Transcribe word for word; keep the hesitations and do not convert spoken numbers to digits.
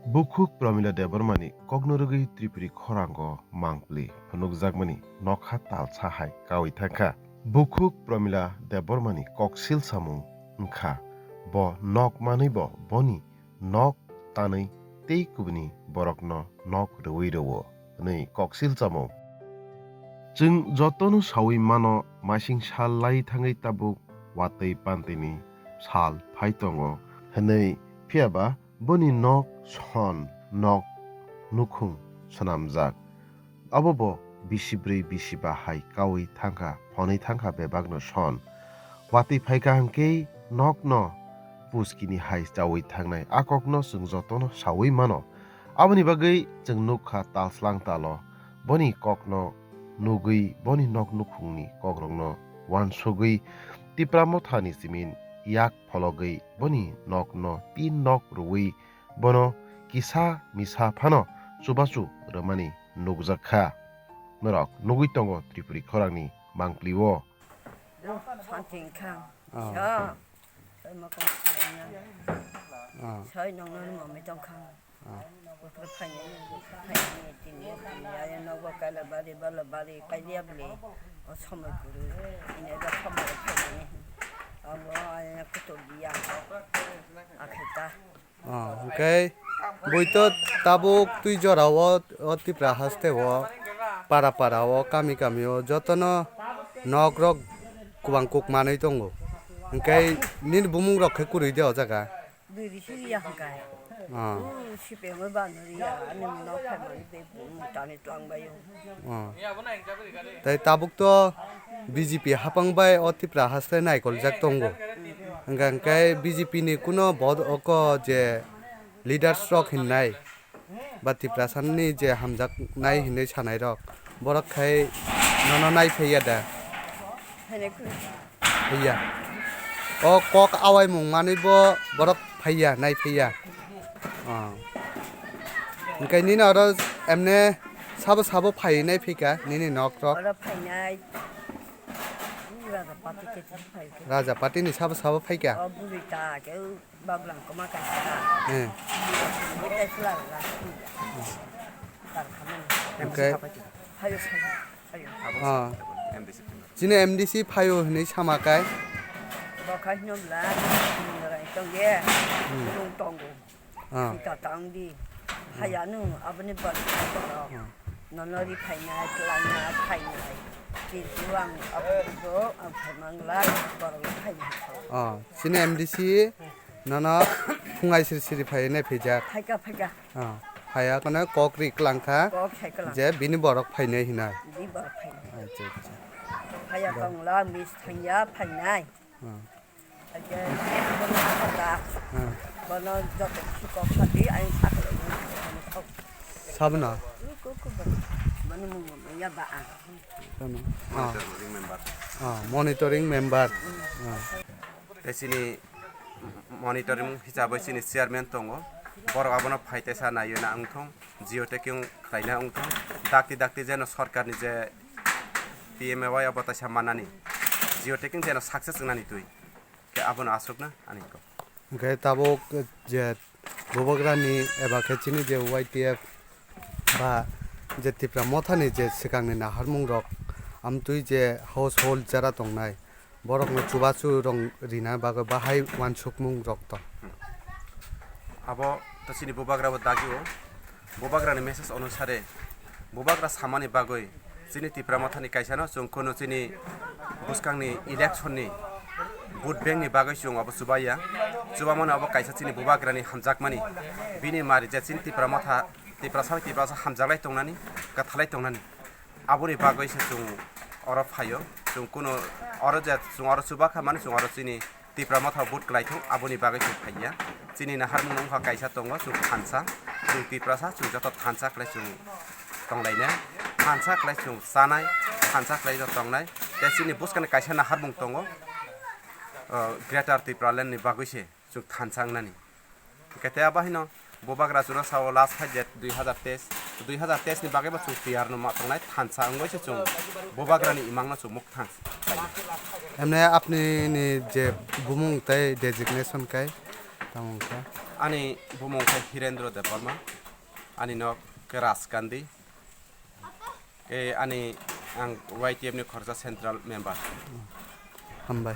Bukhuk Pramila Debbarmani kokno rwgwi Tripuri khorango mangpli phunukjakmani nokha talsa hai kaui thangkha. Bukhuk Pramila Debbarmani koksil samung wngkha, bo nok manwi bo boni nok tanwi tei kubuni borokno nok rwui rwo hwnwi koksil chamung. Chwng jotono saui mano, masing sal lai thangwi tabuk watwi pantwini sal phai tongo hwnwi, phiyaba boni nok son, nok nukhung swnamjak. Abo bo bisi brwi bisi ba hai kaui thangkha, phonwi thangkha bebakno son. Watwi phaikha hwnkhe nokno puskini hai chaui thangnai, a kokno chwng jotono saui mano. Aboni bagwi chwng nukha talslang talo, boni kokno nugwi, boni nok nukhungni kokrokno uansugwi, Tipra Mothani simin yak phologwi boni nokno tin nok rwui bono kisa misa phano chubachu rwmani nukjak kha. Norok nugwi tongo Tripuri khorangni mangpli-o. Santi wngkha. Ah. Sa. Sa ma kong sa ya. Ah. Sa nong nong mo me tong kha. Ah. Ko ko phai ni, phai ni, tin ni, tin ni, ya ya no bo ka la ba de, ba la ba de, kai dia ble. O somoi kuru. Ine da somoi kuru ni. Abo ya kuto dia. Akheta. Ah, hwnkhe bui to tabuk twi jora o, o Tipra haste o, para para o, kami kami o jotono nok rok kubang kuk manwi tongo. Hwnkhe nini bumung rok khe kwrwi de o jaga? Bwrwi si ya hwnkhe. Ah. U sipemo bano ya, ani nok phaimani be bumung tani twlang baio. Ah. Tei tabuk to B J P hapang bai o Tipra haste naikoljak tongo. Hwnkha hwnkhe B J P ni kuno bo oko je leaders rok hinnai ba Tiprasa ni je hamjaknai hinwi sanai rok, borok khai nono naiphaiya da? Phiya. O kok awaimung manwi bo borok phaiya, naiphaiya. Ah. Hwnkhe nini oro emne sabo sabo phaiwi naiphika nini nok rok? Oro phainai Raja Pati khe phai khe. Raja Pati ni sabo sabo phaika? O buri ta khe Bablang koma kaisa. Eh. Bita sila la. Tar khamani. Okay. Hayo, hayo, hayo. Ah. Chini M D C phayo hinwi sama kai. Bo khai no bla. Rai tongge. Hmm. Rung tongo. Ah. Sika tang di. Hayanu aboni bal. Ah. Nono ri phaina, twlangna, phaina. Kintu ang abujo, ang phaimang lai, borok phaina. Ah. Chini M D C nono phungai siri siri phai nai phaijak. Phaika, phaika. Ah, phaiya kono kok ri klang kha. Kok sai klang. Je bini borok phainai hinai. Bini borok phainai. Acha, acha. Phaiya tongla mis thangya phainai. Ah. Acha, bono kok kha. Ah. Bono joto kisi kok sadi, ain saklo. Sabna? Ku, ku, ku, bono. Bono mung, mung, ya ba ang. Sabna? Ah. Monitoring member. Ah, monitoring member. Hmm. Ah. Tei chini monitoring hisabai chini chairman tongo, borok abono phai teisa naiwi na wngthung, geotagging khlaina wngthung, dakti dakti jeno sorkarni je P M A Y abo teisa mannani, geotagging jeno success wngnani twi, khe abono aswkna ani kok. Hwnkhe tabuk je Bubagrani eba khe chini je Y T F ba je Tipra Mothani je swkangni naharmung rok, amtwi je household jera tongnai, borokno chubachu rong rina bagwi bahai uansukmung rok tong. Abo to chini Bubagra bo dagi o. Bubagrani message onusare Bubagra samani bagwi chini Tipra Mothani kaisano chwng kunu chini bwskangni election ni vote bank ni bagwi chwng abo chubaiya. Chubamano abo kaisa chini Bubagrani hamjakmani. Bini mari je chini Tipra Motha, Tiprasa bai Tiprasa hamjaklai tongnani, kwthalai tongnani. Aboni bagwi se chwng oro phaio. Chwng kunu oro je chwng oro chuba kha mani chwng oro chini Tipra Motha vote kwlai thung, aboni bagwi chwng phaiya. Chini naharmung wngkha kaisa tongo, chwng thansa, chwng Tiprasa, chwng joto thansa kwlai chwng tonglainai. Thansa kwlai chwng chanai, thansa kwlai joto tongnai. Tei chini bwskangni kaisa naharmung tongo, o, Greater Tipraland ni bagwi se. Chwng thansa wngnani. Hwnkhe tei abo haino Bubagra chwngno sao last phaijak dui hazar teis, dui hazar teis ni bagwi bo chwng tiyar no ma tongnai, thansa wngwi se chwng Bubagrani imangno chwng mukthang. Emne apni ni je bumung tei designation kai tamo wngkha? Ani bumung khe Hirendra Debbarma, ani nok khe Rajkandi, khe ani ang Y T F ni khoroksa central member. Hambai.